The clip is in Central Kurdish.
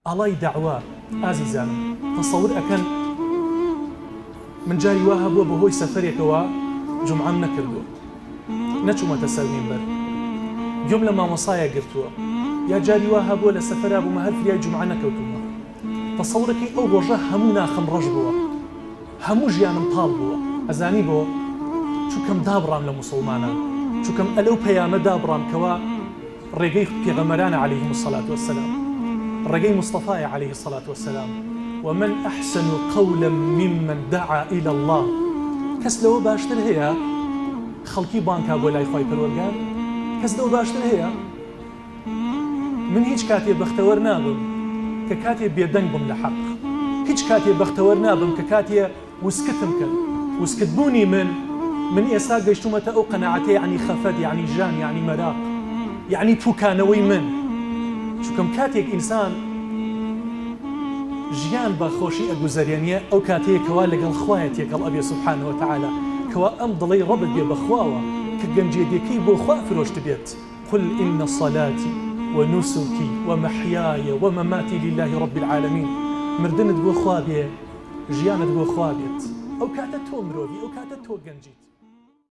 ئاڵای دەعوە ئازیزانم تەسەور ئەکەن من جاری وا هەبووە بەهۆی سەفەرێکەوە جومعەم نەکردووە نەچوومەتە سەر مینبەر گوێم لە مامۆسایە گرتووە یا جاری وا هەبووە لە سەفەرا بوومە هەر فریای جومعە نەکەوتوومە تەسەورەکەی ئەو ڕۆژە هەموو ناخم ڕەش بووە هەموو ژیانم تاڵ بووە ئەزانی بۆ چونکەم دابڕام لە موسڵمانان چونکەم ئەلەو پەیامە دابڕام کەوا ڕێگەی پێغەمبەرانە علیهم الصلوة والسلام ڕێگەی مصطفایە علیه الصلوة والسلام ومن احسن قولا ممن دعا الی اللە کەس لەوە باشتر هەیە خەڵکی بانگ کا بۆ لای خوای پەروەرگار کەس لەوە باشتر هەیە من هیچ کاتێ بەختەوەر نابم کە کاتێ بێدەنگ بم لە حەق هیچ کاتێ بەختەوەر نابم کە کاتێ وسکتم کەن وسکت بوونی من من ئێستا گەشتومەتە ئەو قەناعەتە یەعنی خەفەت یەعنی ژان یەعنی مەراق یەعنی پوکانەوەی من چونکەم کاتێک ئینسان ژیان بە خۆشی ئەگوزەرێنێ ئەو کاتەیە کەوا لەگەڵ خوایە تێکەڵ ئەبێ سبحانە وتعالی کەوا ئەم دڵەی ڕەبت بێ بە خواوە کە گەنجێدێکەی بۆ خوا فرۆشتبێت قل ان صلاتی ونسکی ومحیای ومماتی للە رب العالمین مردنت بۆ خوا بێ ژیانت بۆ خوا بێت ئەو کاتە تۆ مرۆڤی ئەو کاتە تۆ گەنجیت.